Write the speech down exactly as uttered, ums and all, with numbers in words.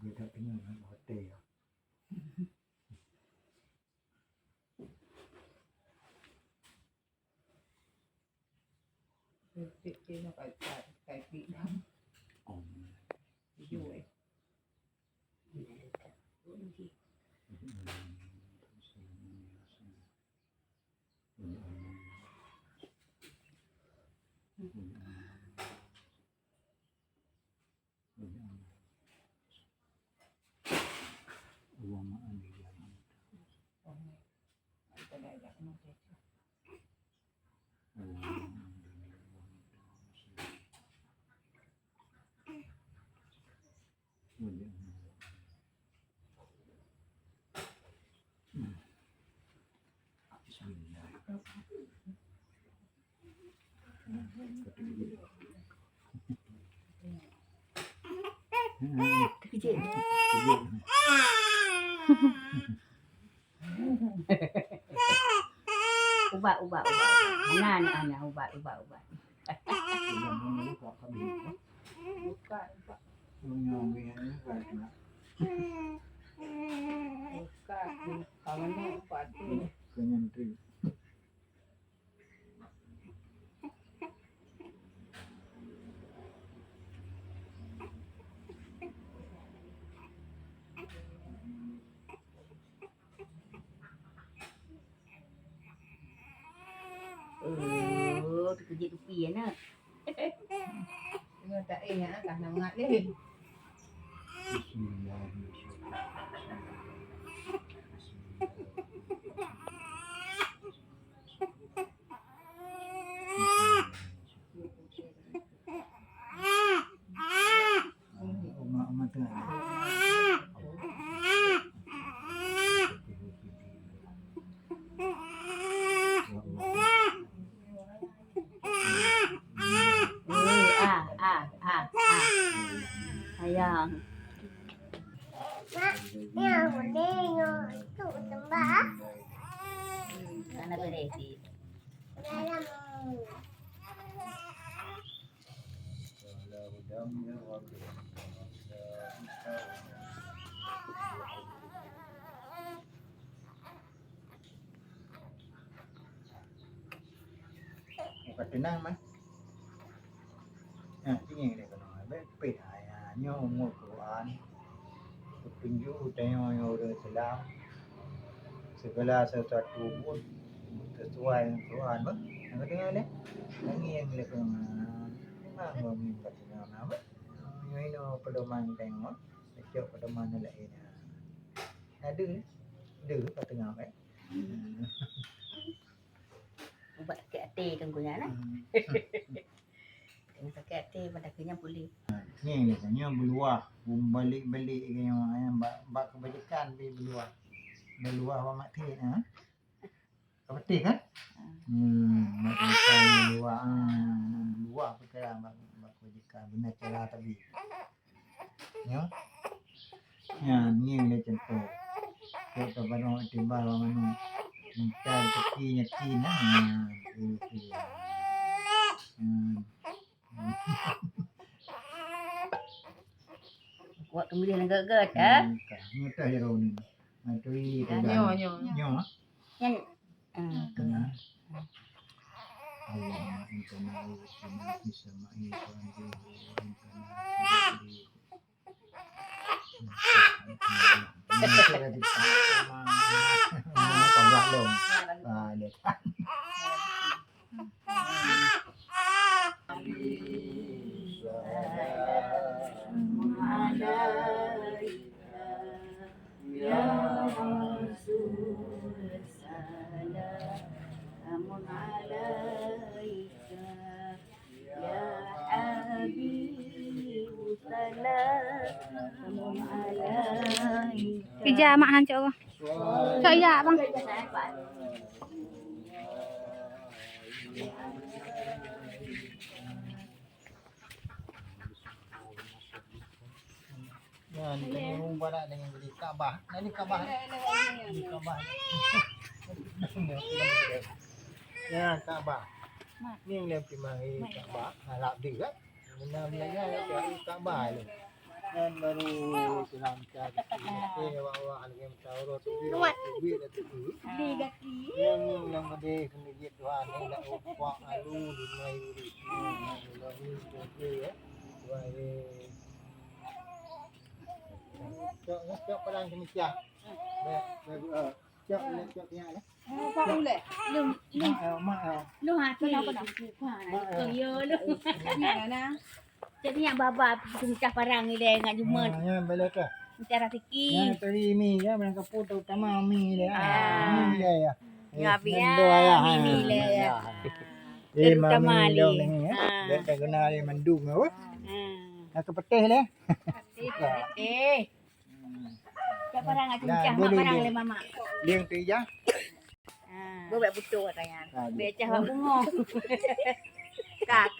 Kita tengok nak hotel. Cek, cek, cek, nak kai, kai, kai pik dah. Oh. Tujuh, eh. Ubat, ubat, ubat, ubat. Hana, hana, ubat, ubat, ubat. Buka, buka. Buka, buka. Kawan ni ubat tu. Kenyang tu. Oh, teukeujot tupi aneuk. Tengok tak, eh, ha, ka na mangat lé. Bismillahirrahmanirrahim. Ah, ah, ah, ah. Sayang. Mak, ni aku ni, tu sembah. Kana beresi. Dalam. Bukan tenang mah. Nah, ini dia kena. Baik, pih ayah nyoe umur Quran. Petunjuk tanyoe nyoe ureueng Islam. Segala sesuatu pun sesuai dengan Quran, bah. Yang kedengar dia. Yang ni yang dia kena. Memang kau minta kena apa? Nyoe inoe pedoman tanyoe. Cok pedoman lain. Ada. Ada kat tengah, kan? Ubat sakét até kan guna nah. Hmm. Tengah sakét até, pada akhirnya pulih. Ni, ni, ni beuluwah, balik-balik ke nyoe, eh, bak, bak kebajikan pi beuluwah. Beuluwah bak maté, ha? Ka beutih, kan? Hmm, bak kebajikan beuluwah, ah, beuluwah perkara bak, bak kebajikan. Beuna cara tapi. Nyoe. Nyan, ngieng lé cuntoh. Cok tabarok timbal bak manok. Mita teuki nyakin, nah. Nyan, tu, tu. Nyan. Kuat keumirih lengket-lengket, ha? Nyan, ka. Nyoe teuh jaroe ni. Nah, tu, tu, nyoe, nyoe. Nyoe, ha? Nyan. Ah, tu. Nah. Allahumma inna a'udzubika min fitnatil mahya wal mamat. Ija mak han cok. Cok ya, bang. Nyan, ureueng barat dengan gede Ka'bah. Nah, ni Ka'bah. Ni Ka'bah. Ya, Ka'bah. Ni yang lebih mari Ka'bah. Nah, lap dia kan? Benar, benar, ya, ya, Ka'bah ni. Kan baru selancar. Oke, awak-awak lagi meusyawara tu, duit, duit dah tu. Beli gaki. Yang, yang gede kena duit dua ni dah upah alu lima ribu. Nah, kalau ni tu je ya. Dua ribu. Cok, cok padang kemisiah. Baik, baik, eh. Cok, cok, cok, ya. Apa uleh? Lung, lung. Mak, eh, mak, eh. Lung hati. Kenapa tak? Bukan, bukan. Mak, eh. Kau yo lung. Ni mana? Jadi yang baba pecah parang ni deh ngan jumat. Ha, ya, boleh ke? Mencari rezeki. Yang tadi mi ya, barang kapu terutama mi deh. Ah. Mi deh ya. Ya, eh, biar doa ya, mi, ha, mi deh ya. Ya. Eh, terutama mi dong ni, ya. Ha. Dia tak guna dia mandum ya. Ha. Nak ke petih deh. Petih, petih. Cak parang, nah, cincang, mak parang lé mamak. Liang tu ija. Ha. Beubaih putôh katanya. Beucah bak bungoh.